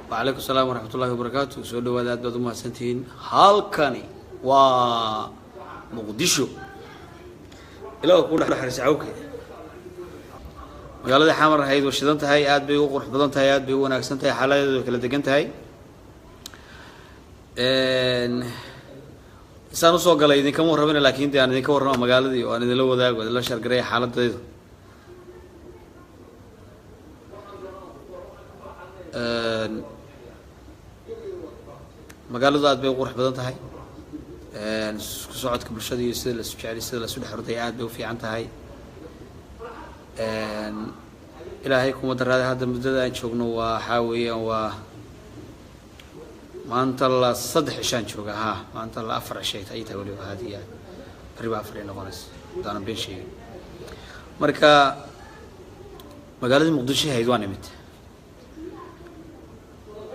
Wacalaykum salaam waraxmat ullahi wabarakaatu. Soo dhawaada, aad baad umahadsantihiin. Halkani waa Muqdisho. Ilaa ku dhexarisa cawke magaaladii Xamar ahayd way shidan tahay, aad bay u qurux badan tahay, aad bay u wanaagsan tahay, xaaladeedu way kala degan tahay. Isaan usoo galay idinkama warramina, laakin de aan idinka warramo magaaladii oo aan idinla wadaago, idinla shargareeya xaaladaydu. Magaaladu aad bay u qurux badan tahay, isku socodka bulshada iyo sida laisu jeceliy, sida laisu dhex orday aad bay u fiican tahay. Ilaahay kuma daraada. Hadda muddada aan joogno waa waxaa weeyaan waa maanta la 3 cishaan jooga, ha maanta la 4 cishay ay tahay, waliba aad iyo aad beri ba 4 ay noqonaysa hadaanan been sheegin. Marka magaaladii Muqdisho ahayd waa nimid,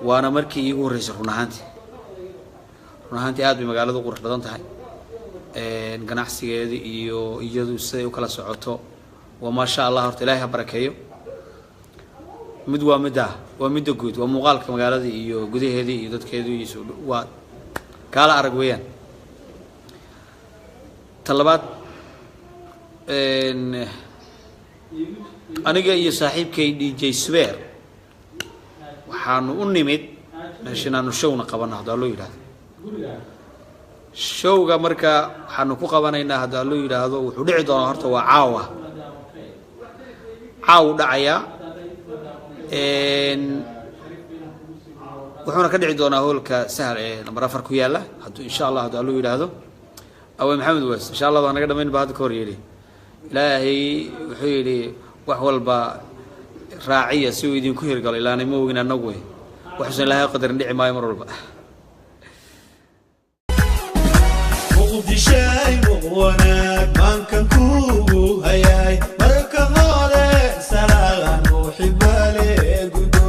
waana markii iigu horreysay. Run ahaantii, run ahaantii aad bay magaaladu qurux badan tahay, ganacsigeeda iyo iyadu siday u kala socoto waa maasha Allah. Horta Ilahay ha barakeeyo. Mid waa midda, waa midda guud, waa muuqaalka magaalada iyo gudaheedii iyo dadkeedu iyo soo waa kaala arag weeyaan. Ta labaad, aniga iyo saaxiibkay DJ Subeer waxaanu u nimid meesha inaanu showna qabano, haddaa loo yidhahdo showga. Marka waxaanu ku qabanaynaa, haddaa loo yidhaahdo, wuxuu dhici doonaa horta waa caawa, caawu dhacayaa, wuxuuna ka dhici doonaa hoolka Sahal ee number 4 ku yaala, hadduu insha Allah haddaa loo yidhaahdo. Awe Maxamed Wes, insha Allah waa naga dhamayn ba. Hadda ka hor yidhi Ilaahay wuxuu yidhi wax walba raaciya si uu idinku hirgalo, ilaanay ma ogin annagu wey, waxuusan Ilaahay qadarin dhici maayo mar walba. Muqdishay wanaag maankan kugu hayay, marka hore salaan muxibale gudo.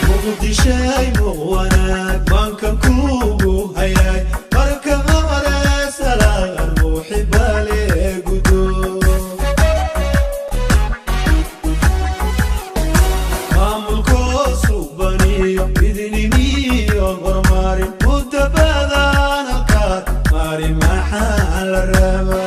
Muqdishay wanaag maankan kugu hayay, marka hore salaan muxibale gudo. Maamulkoosu baniyo idinimiyo horumarin muddo badan halkaad mari maxaa la rabaa?